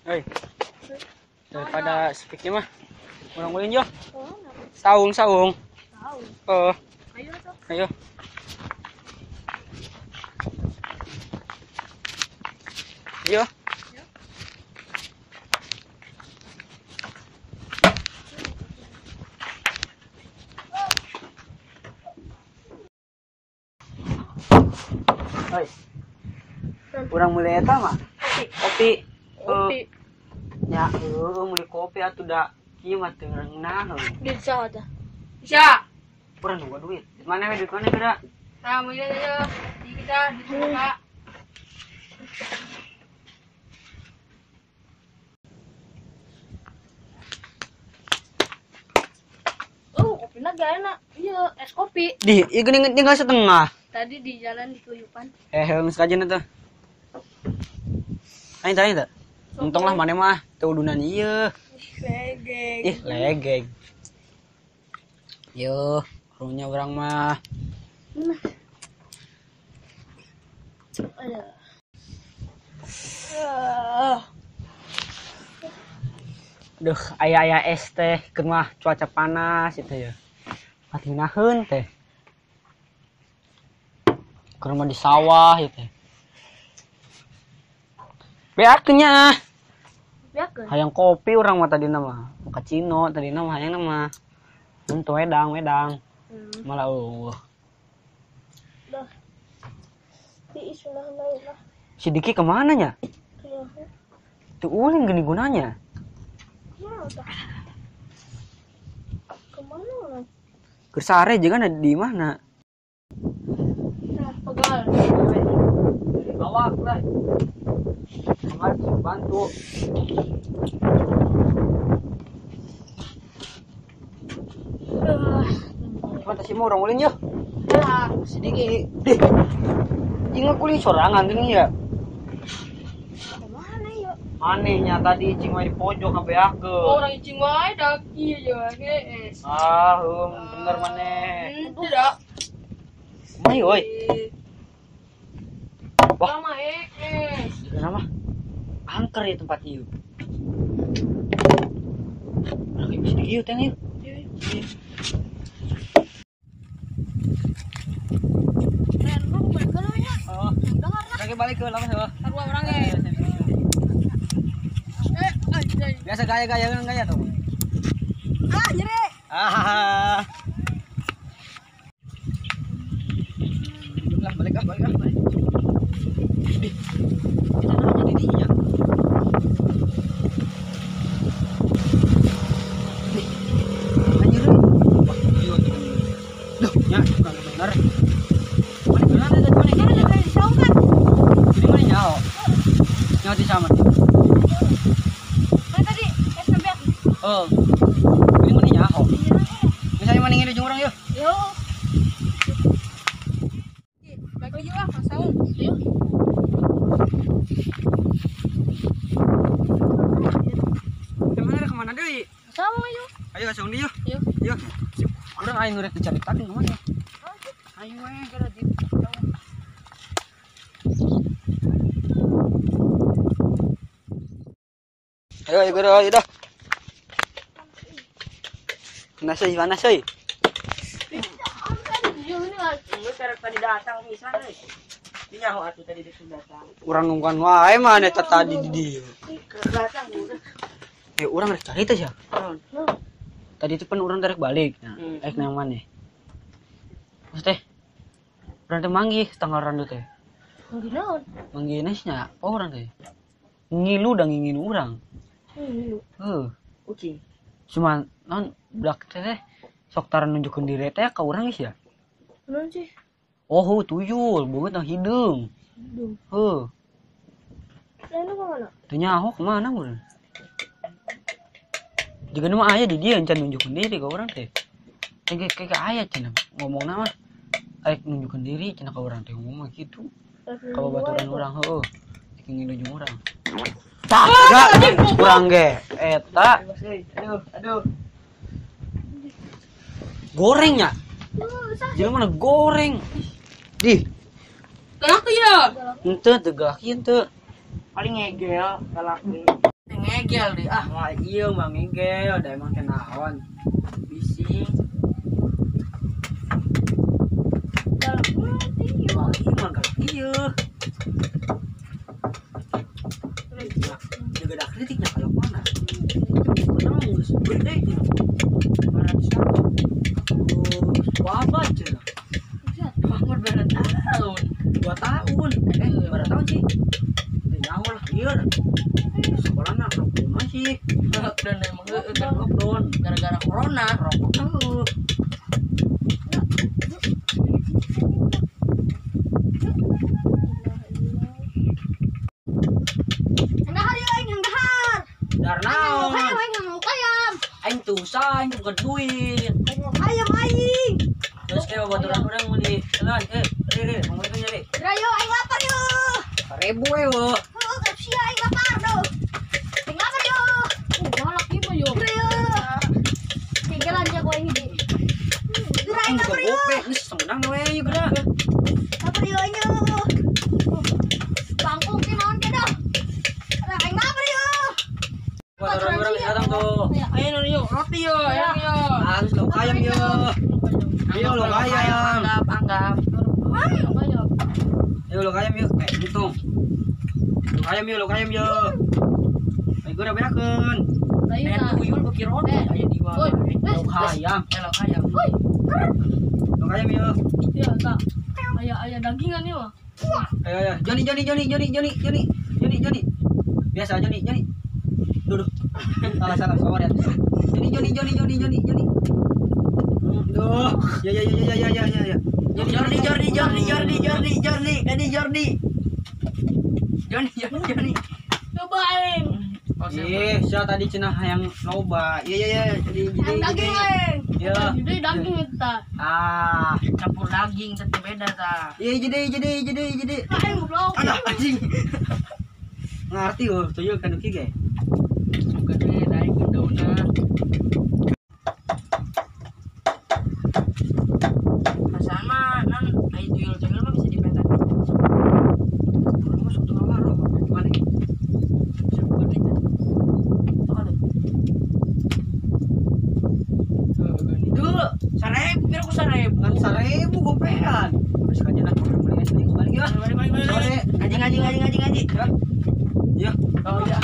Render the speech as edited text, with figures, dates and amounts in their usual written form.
Hei. Daripada speaknya mah urang ulin yo. Saung. Saung. Oh. Ayo tuh. Ayo. Ayo. Hoi. Urang meuli eta mah. Kopi. Kopi. Ya, heueuh meuli kopi atuh da kieu mah teu ngeunaheun. Duit saha tah? Bisa. Urang nunggu duit. Duit mana we duit mana geura? Tah meuli aja di kita di buka. Oh, kopina gak enak. Iya, es kopi. Di, ieu geuning tinggal setengah. Tadi di jalan di Kuyupan. Heung sekajen eta. Aing tanya teh. Untung lah maneh mah teu udunan ieu. Legeg. Ih, legeg. Yo, karunya urang mah. Duh, aya-aya es teh keur mah cuaca panas itu ya. Pati naheun teh. Keur mah di sawah ieu teh. Beakeun nya. Beakeun. Hayang kopi urang mah tadina mah. Mochaccino tadina mah hayangna mah. Untung wedang. Malah eueuh. Dah. Di lah. Si Diki kemana nya? Tuh ulin gini gunanya. Kemana orang? Kersare juga ada di mana? Nah, pegal. Awak lah. Kemarin bantu. Mata si mau orang ulin yo. Ya. Si Diki. Dih. Ingat kuling sorangan gini ya. Kemana yo? Manehnya tadi cing wae di pojok ngabeakeun. Oh, orang cing wae daki aja geus. Ah, bener maneh. Tidak. Kumaha euy? Wah, mah es. Kenapa? Angker ya tempat ieu. Orang ieu bisa ieu teh ieu. Oh, lagi balik ke lama heuh. Sarua urang ge. Biasa gaya-gaya kan gaya tuh. Ah, nyeri. Ah. Lah balik ah, balik ah, balik. Dih. Kita naon di dinya. Dih. Anjir. Wah, ieu tuh. Duh, nya bukan bener. Mana geuna teh mana geuna teh jauh kan. Jadi mana nyaho? Nyaho di sama. Oh, ini mana nyaho? Misalnya mana ngene jeung urang yeuh. Yo. Balik lagi lah, Mas Saung. Ayo. Kemana kemana deui? Saung ayo. Ayo ka saung deui yeuh. Ayo. Yeuh. Urang aing rek dicaritakeun kemana? Ayo we gara di saung. Ayo ayo gara ayo dah. Mana sih? Tadi datang pisan euy. Nyaho atuh tadi datang. Urang nungguan wae maneh teh tadi di dieu. Urang rek cari teh sia. Tadi itu pan urang tarik balik. Nah, rek nang maneh. Terus teh urang teh manggih tanggal randu teh. Manggih naon? Manggih nya, oh urang teh. Ngilu da ngingilu urang. Ngilu. Heuh. Ucing. Cuma non budak teh sok tara nunjukeun diri teh ka urang geus ya. Naon sih? Oh, tuyul, beungeut nang hideung. Hideung. Heuh. Lain kemana? Teu nyaho kemana urang. Jiga mah aya di dieu encan nunjukeun diri ka urang teh. Kayak aya cenah ngomongna mah arek nunjukeun diri cenah ka urang teh ngomong mah kitu. Ka babaturan urang heueuh. Rek ngilu jeung urang. Tah, urang ge eta. Aduh, aduh. Gorengnya. Jelema mana goreng. Dih. Galak teu ya? Henteu teu galak ieu teu. Paling ngegel galak. Ngegel deh ah. Wah iya mah ngegel, da emang kenaon. Bising. Galak banget iya. Wah iya mah galak iya. Jaga dak kritiknya kalau mana. Kenapa geus gede nya. 200 tahun. Wabah cenah. Umur berapa tahun? 2 tahun. Berapa tahun sih? Nyaho lah ieu. Sekolahna lockdown sih. Lockdown emang heueuh kan Lockdown gara-gara corona. Rokok heueuh. Dahar yeuh aing yang dahar. Dar naon? Aing mau ayam. Aing susah, aing bukan duit. Aing mau ayam aing. Terus kayak babaturan urang mau di jalan, re, mau itu nyari. Rayo aing lapar yo. 1000 we wo. Heuh, sia aing lapar do. Aing lapar yo. Galak ieu mah yo. Rayo. Tinggalan jago aing di. Geura aing lapar yo. Geus senang we ieu geura. Lapar yo aing yo. Bangkung ke naon ke dah. Aing lapar yo. Babaturan urang datang tuh. Ayo yo, roti yo, ayam yo. Harus lauk ayam yo. Ayo lauk ayam. Anggap, anggap. Ayo lauk ayam yo. Untung. Lauk ayam yo, lauk ayam yo. Ayo geura bedakeun. Aya tuyul beuki roti aya di wae. Lauk ayam. Lauk ayam. Lauk ayam yo. Iya, tak. Aya aya dagingan ieu mah. Ayo ayo, Joni Joni Joni Joni Joni Joni Joni Joni. Biasa Joni Joni. Duh, duh. Salah salah, sorry ya. Joni Joni Joni Joni Joni Joni. Duh, ya ya ya ya ya ya ya. Jordi Jordi Jordi Jordi Jordi Jordi, ini Jordi. Joni Joni Joni. Cobain. Ih, sia tadi cenah hayang loba. Iya iya iya, jadi jadi. Daging aing. Iya. Jadi daging eta. Ah, campur daging tetep beda ta. Iya, jadi. Aing goblok. Alah, anjing. Ngerti loh, tuyul kan kieu ge. Gede naik ke daunna. Perasaan mah non ai tuyul-tuyul mah bisa dipentas. Urang masuk tengah warung, gimana? Bisa gede teh. Sok atuh. Duh, 1000 pira ku 1000? Ngan 1000 gopean. Terus kajian aku beli es balik ya. Balik balik balik. Anjing anjing anjing anjing anjing. Ya. Oh ya.